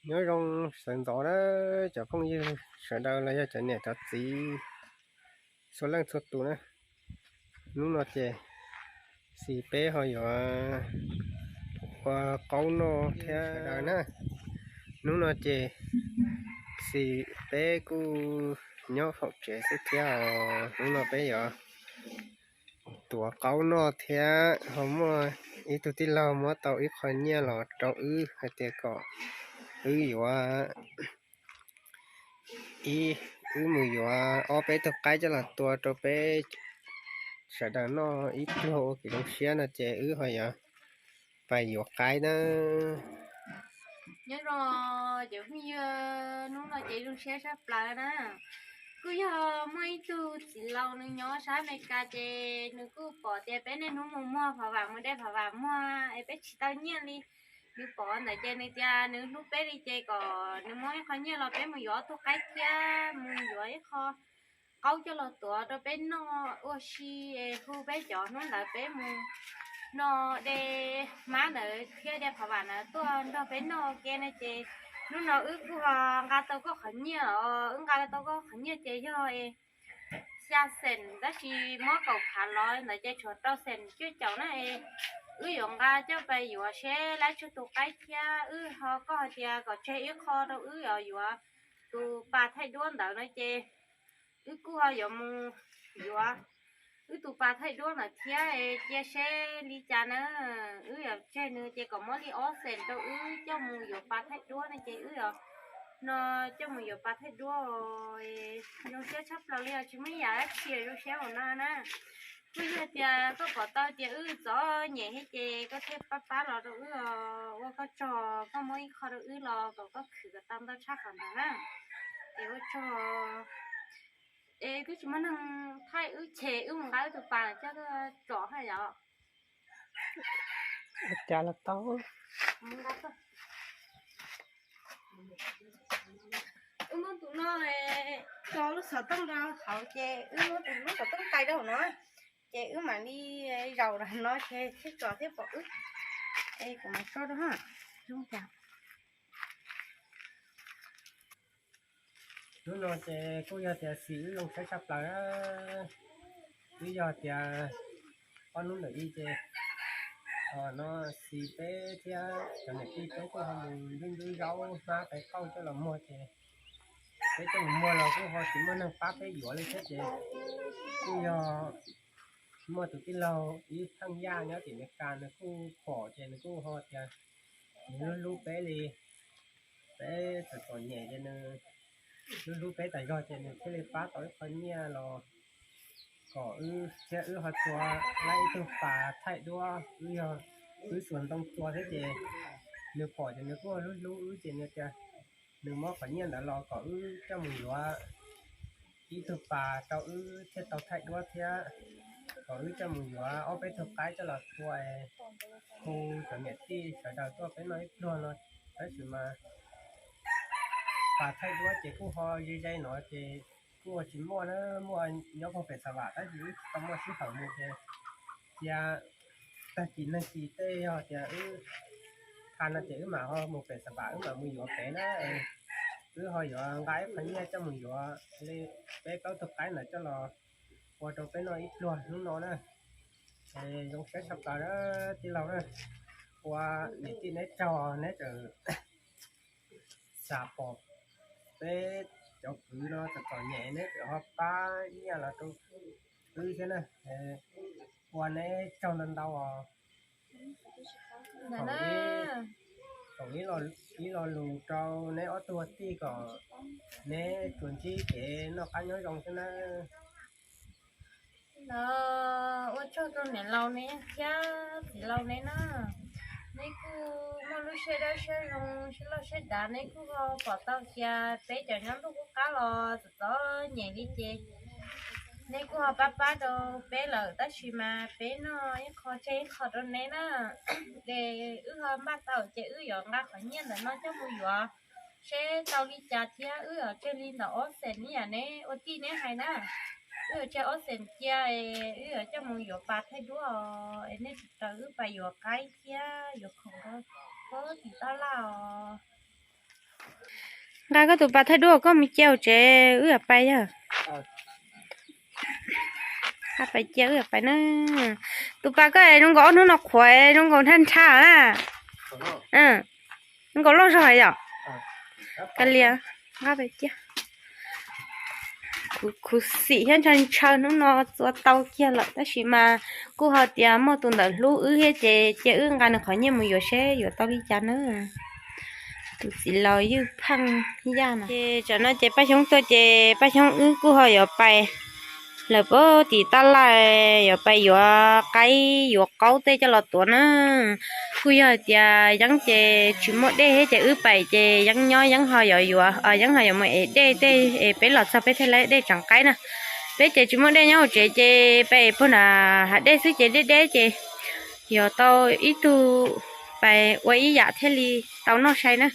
Nyob zoo sawv ntxov na cov phooj ywg sawv daws los yog cov niam cov txiv txhua leej txhua tus na. Hnub no ces xis peb ho yuav ua qaub noj thiab sawv daws na. Hnub no ces xis peb kuj nyob hauv tsev xwb thiab os. Hnub no peb yuav tuav qaub noj thiab ho muaj ib tug tij laug muab tau ib qho nyiaj los rau wb hais tias kom wb yuav ib, wb mus yuav ob peb tug qaib coj los tua rau peb sawv daws noj ib pluag ua kev zoo siab no ces wb ho yuav pais yuav qaib na. Nyob zoo cov phooj ywg, hnub no ces zoo siab tshaj plaws na. Kuj yog muaj ib tug txiv laus nws nyob sab Amelikas ces nws kuj pom tias peb niaj hnub mus muag phov vam mus de phov vam muag es peb tsis tau nyiaj li. Nws pom ntawd ces nws tias nws hlub peb li ces kom nws muab ib qho nyiaj los peb mus yuav ob tug qaib thiab mus yuav ib qho qaub coj los tuav rau peb noj ua si, hu peb cov hnub ntawd peb mus no de hmab ntawd thiab de phov vam ntawd tuaj nrog peb noj ua ke no ces hnub no wb kuj ho nqa tau koj qhov nyiaj os. Wb nqa tau koj qhov nyiaj ces yog xya xees tab sis muab kaum phav los ntawd ces tshuav rau xees cuaj caum na. Wb yuav nqa coj pais yuav seb laib tsawg tus qaib thiab wb ho koj hais tias kom tseg ib qho rau wb yuav tus pas thaij duab ntawd no ces wb kuj ho yuav mus yuav wb tus pas thaij duab ntawd thiab cia seb li cas na. Wb yuav tseg nws ces kom muab li ob xees rau wb coj mus yuav pas thaij duab no ces wb yuav no coj mus yuav pas thaij duab. Zoo siab tshaj plaws li os, tsis muaj ib yam dab tsi zoo siab ua no na. Kuj yog tias koj pom tau tias wb txom nyem thiab ces koj thiaj pab pab los rau wb os. Ua koj tsaug, koj muab ib qho rau wb los kom koj khwv kom tau ntau tshaj qhov ntawd na. Es ua tsaug. Es twb tsis muaj neeg thaij wb ces wb mus nqa wb tus pas coj tuaj tsom haj yom. Cas los tau. Wb muab tus no tso lub xov tooj rau hauv ces wb muab tus lub xov tooj tais rau hauv no ces wb mam li zaum rau no ces thiaj tsom thiaj pom wb. Es kuv mam tso rau ha. Zoo cas. Hnub no ces kuj yog tias xis wb zoo siab tshaj plaws na. Twb yog tias ob hnub ntawm ib ces no xis peb thiab cov niam tij peb kuj ho mus ntsub ntsub zaub hmab qe qauj coj los muag ces peb coj mus muag los kuj ho tsis muaj neeg pab peb yuav li thiab ces kuj yog muaj tus tij laug ib pheej yaj nyob tim Meskas nws kuj pom ces nws kuj ho tias nws hlub hlub peb li, peb txom txom nyem ces nws hlub hlub peb tas zog ces nws thiaj li pab tau ib qho nyiaj los kom wb thiab wb ho tua laib ib tug pas thaij duab, wb yog wb xuas ntoo tua thiab ces nws pom ces nws kuj hlub hlub wb ces nws tias nws muab qhov nyiaj ntawd los kom wb coj mus yuav ib tug pas rau wb thiaj tau thaij duab thiab kom wb coj mus yuav ob peb tug qaib coj los tua es hu cov niam tij sawv daws tuaj peb noj ib pluag no. Tab sis mas pas thaij duab ces kuj ho ze ze no ces kuj ua tsis muaj na, muaj nyob puag pem Xav Vam tab sis wb tsis tau muaj sij hawm mus ces cia tag kis neeg kis tej yog tias wb tha no ces wb mam ho mus pem Xav Vam wb mam mus yuav pem na. Wb ho yuav nqa ib qho nyiaj coj mus yuav li peb plaub tug qaib ntawd coj los ua rau peb noj ib pluag hnub no na. Zoo siab tshaj plaws na tij laug na, ua niam tij neb tsaug neb txawm xav pom peb cov kwv no txom txom nyem neb txawm ho pab nyiaj los rau wb thiab na. Ua neb tsaug ntau ntau os. Thaum ib lo lus rau neb ob tug tij kom neb tsuas ntsib kev noj qab nyob zoo xwb nawb. Los ua tsaug rau niam laus neb thiab txiv laus neb na. Neb kuj muaj lub siab dawb siab zoo siab loj siab dav, neb kuj ho pom tau tias peb cov nyob ntuj qub qab los txom txom nyem li ces neb kuj ho pab pab rau peb lawm, tab sis mas peb noj ib qho tseg ib qho rau neb na. Ces wb ho npaj tau ces wb yuav nqa qhov nyiaj ntawm no coj mus yuav seb tau li cas thiab wb yuav tseg li ntawm ob xees ib yam neb ua tij neb hais na. Wb yuav tseg ob xees cia es wb yuav coj mus yuav pas thaij duab os, es nej sawv daws wb pais yuav qaib thiab yuav khoom rau puag tim tab laj os. Nqa koj tus pas thaij duab koj mus cia hauv tsev wb yuav pais yog. Pais cia wb yuav pais na. Tus pas koj zoo nkaus ob hnub no qhuav zoo nkaus nthab nthab na. Zoo nkaus loj zog yom. Kav liam, nqa pais cia. Kuv khuv xim thiab ntshaw ntshaw hnub no txua tau kiag lawm tab sis mas kuj ho tias muaj tus ntawm hlub wb thiab ces cia wb nqa nws qhov nyiaj mus yuav seb yuav tau li cas na. Tus txiv laus ywj pheej yaj no. Ces tsam no ces Paj Xyoob tuaj ces Paj Xyoob wb kuj ho yuav pais lawm puag tim tab laj, yuav pais yuav qaib yuav qaub tej coj los tuav na. Kuj yog hais tias Yeeb ces tsis muaj dej thiab ces wb pais ces Yeeb nyob Yeeb ho yuav yuav, Yeeb ho yuav mus ev dej tej es peb los txog peb thiaj li dej tseem qaib na. Peb ces tsis muaj dej nyob hauv tsev ces peb puag nram hav dej xwb ces deb deb ces yog tau ib tug pais ua ib yam thiaj li tau noj sai na.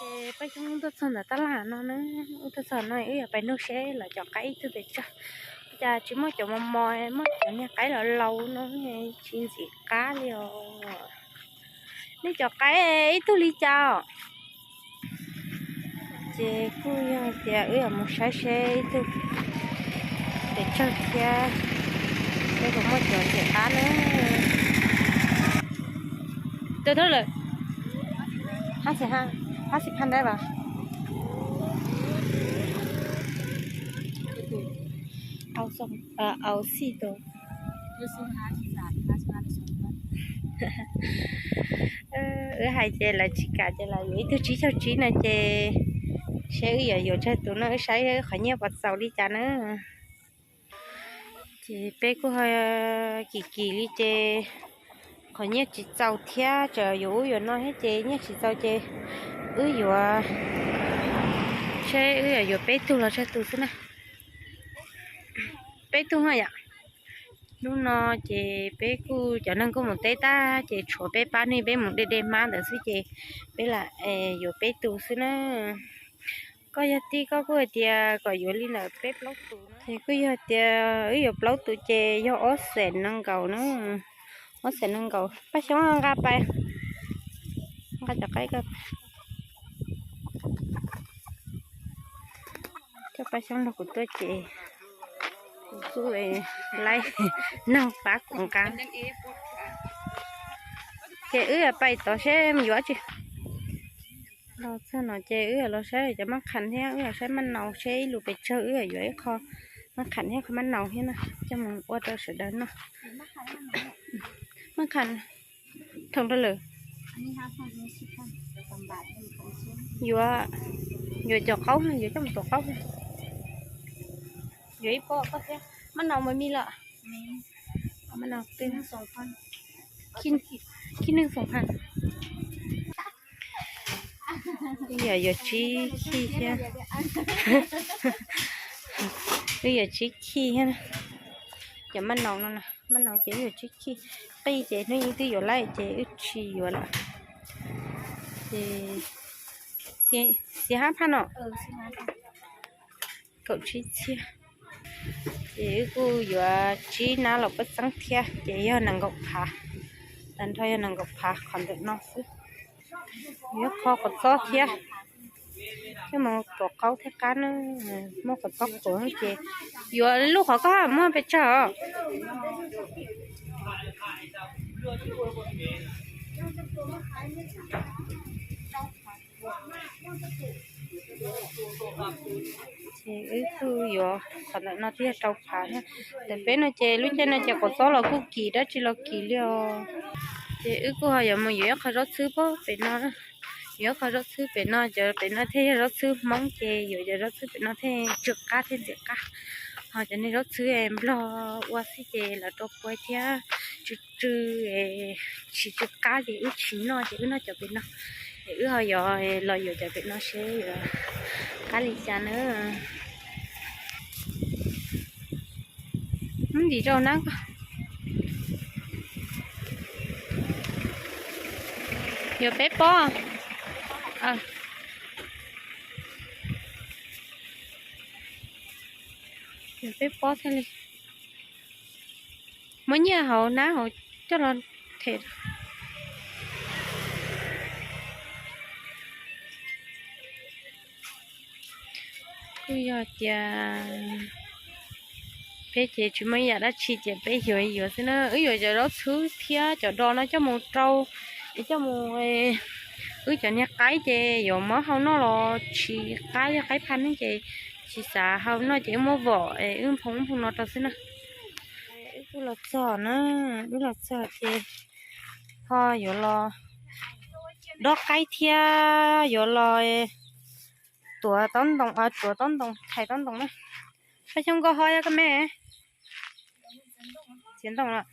Ces peb tuaj txog ntawm tab laj no na, wb tuaj txog no wb yuav pais nug seb lawv cov qaib ib tug pes tsawg. Cas tsis muaj cov mos mos, muaj cov niag qaib laus laus no tsis ntxim qab li os. Nej cov qaib ib tug li cas os? Ces kuj yog tias wb yuav mus saib seb ib tug pes tsawg thiab, seb puas muaj cov ntxim qab na. Tus thawj lawm, hab xi hab, hab xi phab ntab vas. Au xij tus. Wb hais ces lawv tsis kam ces lawv yuav ib tug tsib caug tsib no ces seb wb yuav yuav tsawg tus no wb saib qhov nyiaj puas txaus li cas na. Ces peb kuj ho kim kim li ces qhov nyiaj tsis txaus thiab, tseem yuav ub yuav no thiab ces nyiaj tsis txaus ces wb yuav, seb wb yuav yuav peb tug los tsawg tus xwb na. Peb tug yom. Hnub no ces peb kuj cov neeg kuj mus teb tag ces tshuav peb pab neeg peb mus de de hmab ntawd xwb ces peb lam yuav peb tus xwb na. Koj yog tij koj kuj hais tias kom yuav li ntawm peb plaub tus na. Ces kuj yog tias wb yuav plaub tus ces yog ob xees nees nkaum na. Ob xees nees nkaum. Paj Xyoob nqa pais, nqa cov qaib ko. Coj Paj Xyoob nrog kuv tuaj ces kuv kuj laib neeg pab kuv nqa. Ces wb pais tod seb yuav tsi. Los txog no ces wb los saib cov maj qham thiab wb los saib maj nau seb ib lus pes tsawg, wb yuav ib qho maj qham thiab qho maj nau thiab na, coj mus ua rau sawv daws noj. Maj qham thoom rau lawm. Yuav, yuav cov qaub, yuav coj mus tuav qaub. Yuav ib pob koj thiab. Maj nau mas me lawm. Maj nau twg? Khib neeg xoom ha. Wb yog yuav tsib khij thiab. Wb yog tsib khij thiab. Cov maj nau no, maj nau ces wb yog tsib khij. Qij ces hnub ib twb yuav lawm ces wb tsis yuav lawm. Ces xi hab phaj no. Kaum tsib txhiab. Ces wb kuj yuav tsib nab los paj txeeb thiab ces yog nees nkaum phav. Tag nrho yog nees nkaum phav qhov ntawm no xwb. Yuav qho quav txob thiab. Coj mus tuav qaub thiab qab na. Muaj quav txob quav ces yuav lub qhov koj muaj pes tsawg os. Ces wb kuj yuav qhov ntawm no twb yog rau phav thiab. Ntawm peb no ces lub caij no ces quav txob los kuj kim dab tsi los kim li os. Ces wb kuj ho yuav mus yuav ib qho zaub txhwb pem no. Yuav ib qho zaub txhwb pem no, cov pem no thiaj yog zaub txhwb Hmoob ces yuav cov zaub txhwb pem no thiaj tsw qab thiaj ntxim qab. Ho cov niag zaub txhwb Nplog ua xwb ces lawv rau pua thiab tsw tsw, tsis tsw qab ces wb tsis noj ces wb noj cov pem no. Es wb ho yuav los yuav cov pem no seb yuav qab li cas na. Muab ntim rau na. Yuav peb pob. Peb pob thiaj li muab nyiaj hauv hnab hauv coj los them. Kuj yog tias peb ces tsis muaj ib yam dab tsi ces peb yuav yuav xwb na. Wb yuav cov zaub txhwb thiab cov do no coj mus rau, es coj mus, wb cov niag qaib ces yuav muab hau noj los tsis qab, yog qaib pha neeb ces tsis xav hau noj ces wb muab vom es wb nphoo nphoo no rau xwb na. Wb kuj los txog na, wb los txog ces ho yuav los dob qaib thiab yuav los tuav taub ntoo, tuav taub ntoo, thaiv taub ntoo na. Paj Xyooj, koj ho yog koj me txiav ntoo los?